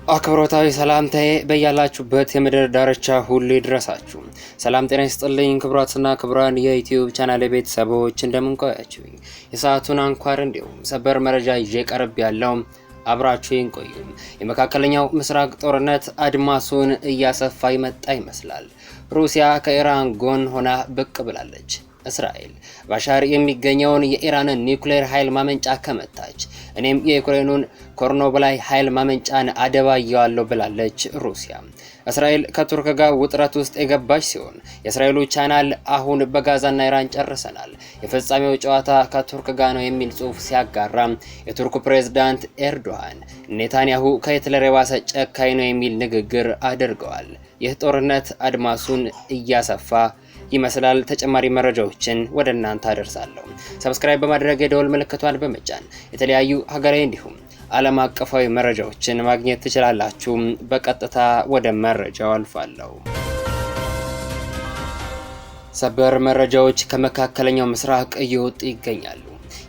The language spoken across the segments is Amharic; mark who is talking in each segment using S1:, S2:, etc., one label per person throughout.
S1: አክብሮታዊ ሰላምታዬ በያላችሁበት የምድር ዳርቻ ሁሉ ይድረሳችሁ። ሰላም ጤና ይስጥልኝ ክቡራትና ክቡራን የዩቲዩብ ቻናል ቤተሰቦች፣ እንደምን ቆያችሁኝ? የሰዓቱን አንኳር እንዲሁም ሰበር መረጃ ይዤ ቀርቤያለሁ፣ አብራችሁኝ ቆዩ። የመካከለኛው ምስራቅ ጦርነት አድማሱን እያሰፋ ይመጣ ይመስላል። ሩሲያ ከኢራን ጎን ሆና ብቅ ብላለች። እስራኤል ባሻር የሚገኘውን የኢራንን ኒውክሌር ኃይል ማመንጫ ከመታች እኔም የዩክሬኑን ኮርኖብላይ ኃይል ማመንጫን አደባየዋለሁ ብላለች ሩሲያ። እስራኤል ከቱርክ ጋር ውጥረት ውስጥ የገባች ሲሆን የእስራኤሉ ቻናል አሁን በጋዛና ኢራን ጨርሰናል፣ የፍጻሜው ጨዋታ ከቱርክ ጋር ነው የሚል ጽሑፍ ሲያጋራ የቱርኩ ፕሬዝዳንት ኤርዶሃን ኔታንያሁ ከሂትለር የባሰ ጨካኝ ነው የሚል ንግግር አድርገዋል። ይህ ጦርነት አድማሱን እያሰፋ ይመስላል። ተጨማሪ መረጃዎችን ወደ እናንተ አደርሳለሁ። Subscribe በማድረግ የደወል ምልክቷን በመጫን የተለያዩ ሀገራዊ እንዲሁም ዓለም አቀፋዊ መረጃዎችን ማግኘት ትችላላችሁ። በቀጥታ ወደ መረጃው አልፋለሁ። ሰበር መረጃዎች ከመካከለኛው ምስራቅ እየወጡ ይገኛሉ።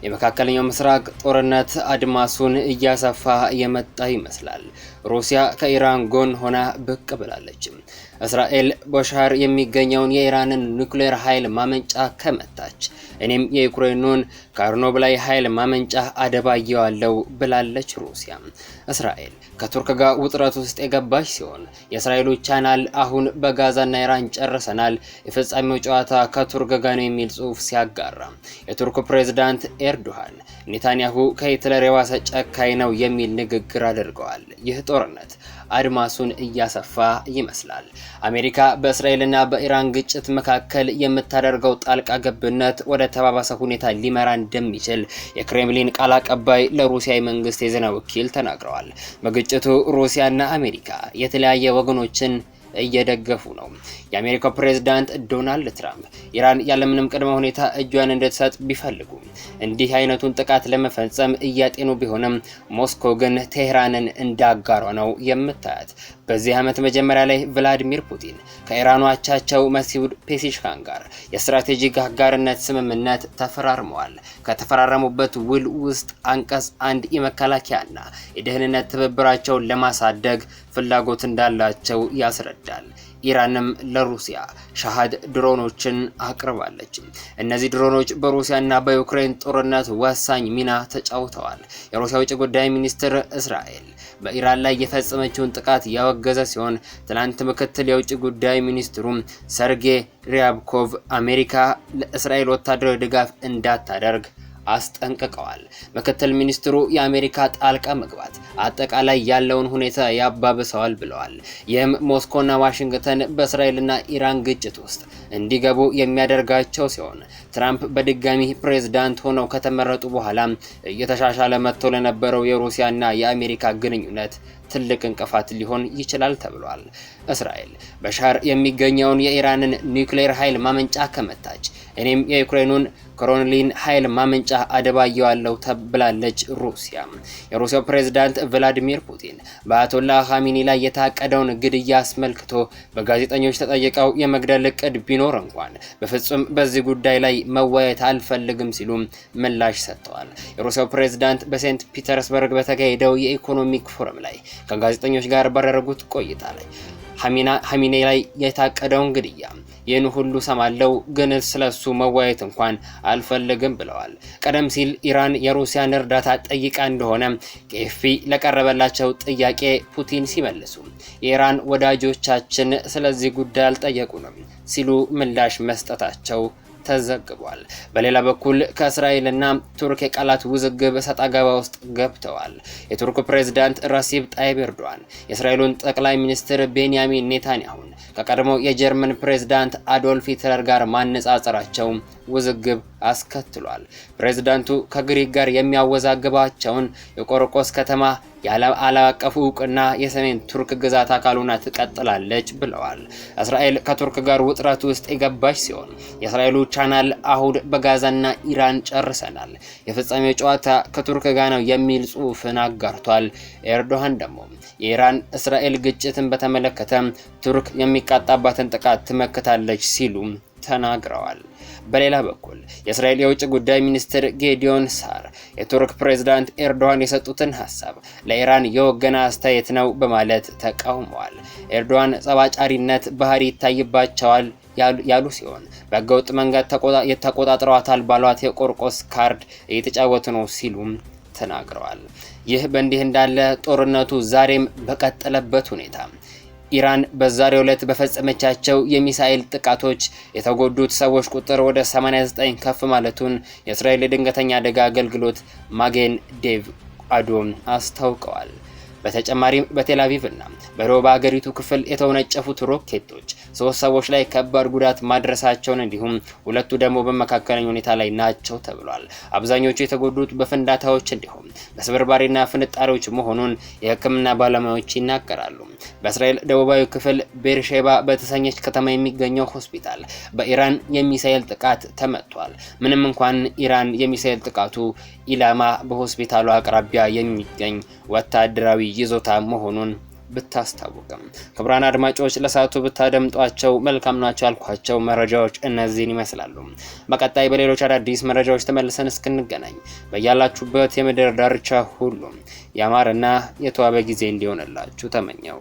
S1: የመካከለኛው ምስራቅ ጦርነት አድማሱን እያሰፋ የመጣ ይመስላል። ሩሲያ ከኢራን ጎን ሆና ብቅ ብላለች። እስራኤል ቦሻር የሚገኘውን የኢራንን ኒውክሌር ኃይል ማመንጫ ከመታች እኔም የዩክሬኑን ካርኖብላይ ኃይል ማመንጫ አደባየዋለሁ ብላለች ሩሲያ። እስራኤል ከቱርክ ጋር ውጥረት ውስጥ የገባች ሲሆን የእስራኤሉ ቻናል አሁን በጋዛና ኢራን ጨርሰናል፣ የፍጻሜው ጨዋታ ከቱርክ ጋር ነው የሚል ጽሑፍ ሲያጋራ የቱርኩ ፕሬዝዳንት ኤርዶሃን ኔታንያሁ ከሂትለር የባሰ ጨካኝ ነው የሚል ንግግር አድርገዋል። ይህ ጦርነት አድማሱን እያሰፋ ይመስላል። አሜሪካ በእስራኤልና በኢራን ግጭት መካከል የምታደርገው ጣልቃ ገብነት ወደ ተባባሰ ሁኔታ ሊመራ እንደሚችል የክሬምሊን ቃል አቀባይ ለሩሲያ የመንግስት የዜና ወኪል ተናግረዋል። በግጭቱ ሩሲያና አሜሪካ የተለያየ ወገኖችን እየደገፉ ነው። የአሜሪካው ፕሬዝዳንት ዶናልድ ትራምፕ ኢራን ያለምንም ቅድመ ሁኔታ እጇን እንድትሰጥ ቢፈልጉ እንዲህ አይነቱን ጥቃት ለመፈጸም እያጤኑ ቢሆንም ሞስኮ ግን ቴህራንን እንዳጋሯ ነው የምታያት። በዚህ ዓመት መጀመሪያ ላይ ቭላዲሚር ፑቲን ከኢራኑ አቻቸው መሲውድ ፔሲሽካን ጋር የስትራቴጂክ አጋርነት ስምምነት ተፈራርመዋል። ከተፈራረሙበት ውል ውስጥ አንቀጽ 1 የመከላከያና የደህንነት ትብብራቸውን ለማሳደግ ፍላጎት እንዳላቸው ያስረዳል። ኢራንም ለሩሲያ ሻሃድ ድሮኖችን አቅርባለች። እነዚህ ድሮኖች በሩሲያና በዩክሬን ጦርነት ወሳኝ ሚና ተጫውተዋል። የሩሲያ ውጭ ጉዳይ ሚኒስትር እስራኤል በኢራን ላይ የፈጸመችውን ጥቃት ያወገዘ ሲሆን ትላንት ምክትል የውጭ ጉዳይ ሚኒስትሩ ሰርጌይ ሪያብኮቭ አሜሪካ ለእስራኤል ወታደራዊ ድጋፍ እንዳታደርግ አስጠንቅቀዋል። ምክትል ሚኒስትሩ የአሜሪካ ጣልቃ መግባት አጠቃላይ ያለውን ሁኔታ ያባብሰዋል ብለዋል። ይህም ሞስኮና ዋሽንግተን በእስራኤልና ኢራን ግጭት ውስጥ እንዲገቡ የሚያደርጋቸው ሲሆን ትራምፕ በድጋሚ ፕሬዝዳንት ሆነው ከተመረጡ በኋላ እየተሻሻለ መጥቶ ለነበረው የሩሲያና የአሜሪካ ግንኙነት ትልቅ እንቅፋት ሊሆን ይችላል ተብሏል። እስራኤል በሻር የሚገኘውን የኢራንን ኒውክሌር ኃይል ማመንጫ ከመታች እኔም የዩክሬኑን ኮሮንሊን ኃይል ማመንጫ አደባየዋለሁ ተብላለች ሩሲያ። የሩሲያው ፕሬዝዳንት ቭላዲሚር ፑቲን በአያቶላ ኻሜኒ ላይ የታቀደውን ግድያ አስመልክቶ በጋዜጠኞች ተጠይቀው የመግደል እቅድ ቢኖር እንኳን በፍጹም በዚህ ጉዳይ ላይ መወያየት አልፈልግም ሲሉ ምላሽ ሰጥተዋል። የሩሲያው ፕሬዝዳንት በሴንት ፒተርስበርግ በተካሄደው የ Economic Forum ላይ ከጋዜጠኞች ጋር ባደረጉት ቆይታ ላይ ኻሜኒ ላይ የታቀደውን ግድያ ይህን ሁሉ ሰማለው፣ ግን ስለሱ መወያየት እንኳን አልፈልግም ብለዋል። ቀደም ሲል ኢራን የሩሲያን እርዳታ ጠይቃ እንደሆነ ከኤፍፒ ለቀረበላቸው ጥያቄ ፑቲን ሲመልሱ የኢራን ወዳጆቻችን ስለዚህ ጉዳይ አልጠየቁንም ሲሉ ምላሽ መስጠታቸው ተዘግቧል። በሌላ በኩል ከእስራኤልና ቱርክ የቃላት ውዝግብ እሰጥ አገባ ውስጥ ገብተዋል። የቱርኩ ፕሬዝዳንት ረሲብ ጣይብ ኤርዶዋን የእስራኤሉን ጠቅላይ ሚኒስትር ቤንያሚን ኔታንያሁን ከቀድሞው የጀርመን ፕሬዝዳንት አዶልፍ ሂትለር ጋር ማነጻጸራቸው ውዝግብ አስከትሏል። ፕሬዝዳንቱ ከግሪክ ጋር የሚያወዛግባቸውን የቆርቆስ ከተማ ያለ ዓለም አቀፉ እውቅና የሰሜን ቱርክ ግዛት አካል ሆና ትቀጥላለች ብለዋል። እስራኤል ከቱርክ ጋር ውጥረት ውስጥ የገባች ሲሆን የእስራኤሉ ቻናል አሁን በጋዛና ኢራን ጨርሰናል፣ የፍጻሜው ጨዋታ ከቱርክ ጋር ነው የሚል ጽሑፍን አጋርቷል። ኤርዶሃን ደግሞ የኢራን እስራኤል ግጭትን በተመለከተ ቱርክ የሚቃጣባትን ጥቃት ትመክታለች ሲሉ ተናግረዋል። በሌላ በኩል የእስራኤል የውጭ ጉዳይ ሚኒስትር ጌዲዮን ሳር የቱርክ ፕሬዝዳንት ኤርዶዋን የሰጡትን ሀሳብ ለኢራን የወገነ አስተያየት ነው በማለት ተቃውመዋል። ኤርዶዋን ጸብ አጫሪነት ባህሪ ይታይባቸዋል ያሉ ሲሆን፣ በህገወጥ መንገድ ተቆጣጥረዋታል ባሏት የቆርቆስ ካርድ እየተጫወቱ ነው ሲሉም ተናግረዋል። ይህ በእንዲህ እንዳለ ጦርነቱ ዛሬም በቀጠለበት ሁኔታ ኢራን በዛሬው ዕለት በፈጸመቻቸው የሚሳኤል ጥቃቶች የተጎዱት ሰዎች ቁጥር ወደ 89 ከፍ ማለቱን የእስራኤል የድንገተኛ አደጋ አገልግሎት ማጌን ዴቭ አዶም አስታውቀዋል። በተጨማሪም በቴል አቪቭ እና በደቡብ ሀገሪቱ ክፍል የተወነጨፉት ሮኬቶች 3 ሰዎች ላይ ከባድ ጉዳት ማድረሳቸውን እንዲሁም 2ቱ ደግሞ በመካከለኛ ሁኔታ ላይ ናቸው ተብሏል። አብዛኞቹ የተጎዱት በፍንዳታዎች እንዲሁም በስብርባሪና ፍንጣሪዎች መሆኑን የሕክምና ባለሙያዎች ይናገራሉ። በእስራኤል ደቡባዊ ክፍል ቤርሼባ በተሰኘች ከተማ የሚገኘው ሆስፒታል በኢራን የሚሳኤል ጥቃት ተመቷል። ምንም እንኳን ኢራን የሚሳኤል ጥቃቱ ኢላማ በሆስፒታሉ አቅራቢያ የሚገኝ ወታደራዊ ይዞታ መሆኑን ብታስታውቅም። ክቡራን አድማጮች፣ ለሰዓቱ ብታደምጧቸው መልካም ናቸው ያልኳቸው መረጃዎች እነዚህን ይመስላሉ። በቀጣይ በሌሎች አዳዲስ መረጃዎች ተመልሰን እስክንገናኝ በያላችሁበት የምድር ዳርቻ ሁሉ ያማረና የተዋበ ጊዜ እንዲሆንላችሁ ተመኘው።